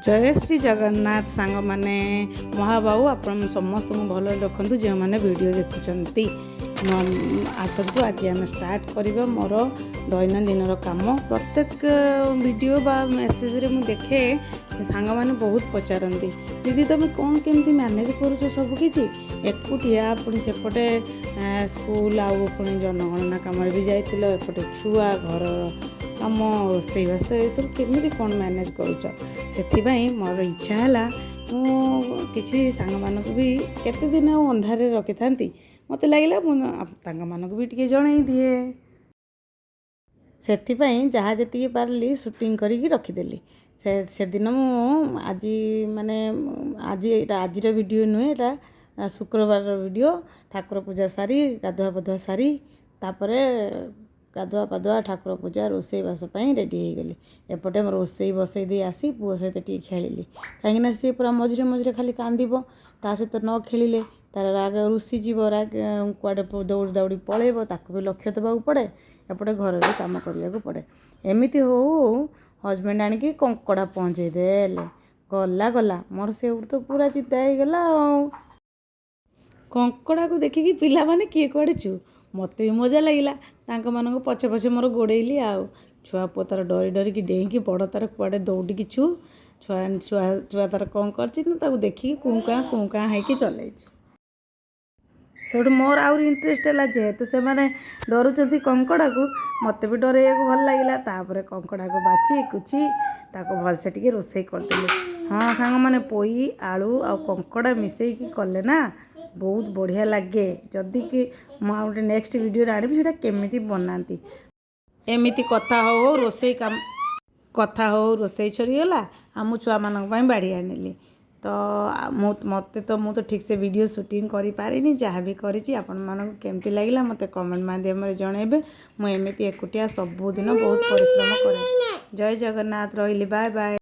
ଜୟ ଶ୍ରୀ ଜଗନ୍ନାଥ ସାଙ୍ଗମାନେ। ମହାବାହୁ ଆପଣ ସମସ୍ତଙ୍କୁ ଭଲରେ ରଖନ୍ତୁ, ଯେଉଁମାନେ ଭିଡ଼ିଓ ଦେଖୁଛନ୍ତି। ଆସନ୍ତୁ, ଆଜି ଆମେ ଷ୍ଟାର୍ଟ କରିବା ମୋର ଦୈନନ୍ଦିନର କାମ। ପ୍ରତ୍ୟେକ ଭିଡ଼ିଓ ବା ମେସେଜରେ ମୁଁ ଦେଖେ, ସାଙ୍ଗମାନେ ବହୁତ ପଚାରନ୍ତି, "ଦିଦି, ତୁମେ କ'ଣ କେମିତି ମ୍ୟାନେଜ୍ କରୁଛ ସବୁକିଛି ଏକୁଟିଆ? ପୁଣି ସେପଟେ ସ୍କୁଲ ଆଉ ପୁଣି ଜନଗଣନା କାମରେ ବି ଯାଇଥିଲ, ଏପଟେ ଛୁଆ, ଘର କାମ, ରୋଷେଇବାସ, ଏସବୁ କେମିତି କ'ଣ ମ୍ୟାନେଜ୍ କରୁଛ?" ସେଥିପାଇଁ ମୋର ଇଚ୍ଛା ହେଲା, ମୁଁ କିଛି ସାଙ୍ଗମାନଙ୍କୁ ବି କେତେ ଦିନ ଆଉ ଅନ୍ଧାରରେ ରଖିଥାନ୍ତି। ମୋତେ ଲାଗିଲା, ମୁଁ ତାଙ୍କମାନଙ୍କୁ ବି ଟିକେ ଜଣେଇ ଦିଏ। ସେଥିପାଇଁ ଯାହା ଯେତିକି ପାରିଲି ସୁଟିଂ କରିକି ରଖିଦେଲି। ସେଦିନ ମୁଁ ଆଜି, ମାନେ ଆଜି, ଏଇଟା ଆଜିର ଭିଡ଼ିଓ ନୁହେଁ, ଏଇଟା ଶୁକ୍ରବାରର ଭିଡ଼ିଓ। ଠାକୁର ପୂଜା ସାରି, ଗାଧୁଆ ପାଧୁଆ ସାରି, ତାପରେ ଗାଧୁଆ ପାଧୁଆ, ଠାକୁର ପୂଜା, ରୋଷେଇବାସ ପାଇଁ ରେଡ଼ି ହେଇଗଲି। ଏପଟେ ମୁଁ ରୋଷେଇ ବସେଇ ଦେଇ ଆସି ପୁଅ ସହିତ ଟିକେ ଖେଳିଲି, କାହିଁକିନା ସିଏ ପୁରା ମଝିରେ ମଝିରେ ଖାଲି କାନ୍ଦିବ। ତା ସହିତ ନ ଖେଳିଲେ ତାର ରାଗ ରୁଷିଯିବ, ରାଗ କୁଆଡ଼େ ଦୌଡ଼ି ଦୌଡ଼ି ପଳେଇବ। ତାକୁ ବି ଲକ୍ଷ୍ୟ ଦେବାକୁ ପଡ଼େ, ଏପଟେ ଘରେ ବି କାମ କରିବାକୁ ପଡ଼େ। ଏମିତି ହଉ ହଉ ହଜବେଣ୍ଡ ଆଣିକି କଙ୍କଡ଼ା ପହଞ୍ଚେଇ ଦେଲେ। ଗଲା ଗଲା, ମୋର ସେଇଠୁ ତ ପୁରା ଚିନ୍ତା ହେଇଗଲା। ଆଉ କଙ୍କଡ଼ାକୁ ଦେଖିକି ପିଲାମାନେ କିଏ କୁଆଡ଼େ ଚୁ। ମୋତେ ବି ମଜା ଲାଗିଲା। ତାଙ୍କମାନଙ୍କ ପଛେ ପଛେ ମୋର ଗୋଡ଼େଇଲି। ଆଉ ଛୁଆ ପୁଅ ତାର ଡରି ଡରିକି ଡେଇଁକି, ବଡ଼ ତାର କୁଆଡ଼େ ଦୌଡ଼ିକି ଛୁ। ଛୁଆ ଛୁଆ ଛୁଆ ତାର କ'ଣ କରିଛି ନା, ତାକୁ ଦେଖିକି କୁଁ କାଁ କୁଁ କାଁ ହେଇକି ଚଲେଇଛି। ସେଇଠୁ ମୋର ଆହୁରି ଇଣ୍ଟରେଷ୍ଟ ହେଲା। ଯେହେତୁ ସେମାନେ ଡରୁଛନ୍ତି କଙ୍କଡ଼ାକୁ, ମୋତେ ବି ଡରେଇବାକୁ ଭଲ ଲାଗିଲା। ତାପରେ କଙ୍କଡ଼ାକୁ ବାଛି କୁଚି ତାକୁ ଭଲସେ ଟିକେ ରୋଷେଇ କରିଦେଲି। ହଁ ସାଙ୍ଗମାନେ, ପୋଇ, ଆଳୁ ଆଉ କଙ୍କଡ଼ା ମିଶେଇକି କଲେ ନା ବହୁତ ବଢ଼ିଆ ଲାଗେ। ଯଦି କି ମୁଁ ଆଉ ଗୋଟେ ନେକ୍ସଟ ଭିଡ଼ିଓରେ ଆଣିବି, ସେଇଟା କେମିତି ବନାନ୍ତି। ଏମିତି କଥା ହଉ ହଉ ରୋଷେଇ କାମ, କଥା ହଉ ରୋଷେଇ ସରିଗଲା। ଆଉ ମୁଁ ଛୁଆମାନଙ୍କ ପାଇଁ ବାଢ଼ି ଆଣିଲି। ତ ମୁଁ ମୋତେ ତ ମୁଁ ତ ଠିକ୍ସେ ଭିଡ଼ିଓ ସୁଟିଂ କରିପାରିନି। ଯାହା ବି କରିଛି, ଆପଣମାନଙ୍କୁ କେମିତି ଲାଗିଲା ମୋତେ କମେଣ୍ଟ ମାଧ୍ୟମରେ ଜଣାଇବେ। ମୁଁ ଏମିତି ଏକୁଟିଆ ସବୁଦିନ ବହୁତ ପରିଶ୍ରମ କରେ। ଜୟ ଜଗନ୍ନାଥ, ରହିଲି, ବାଏ ବାଏ।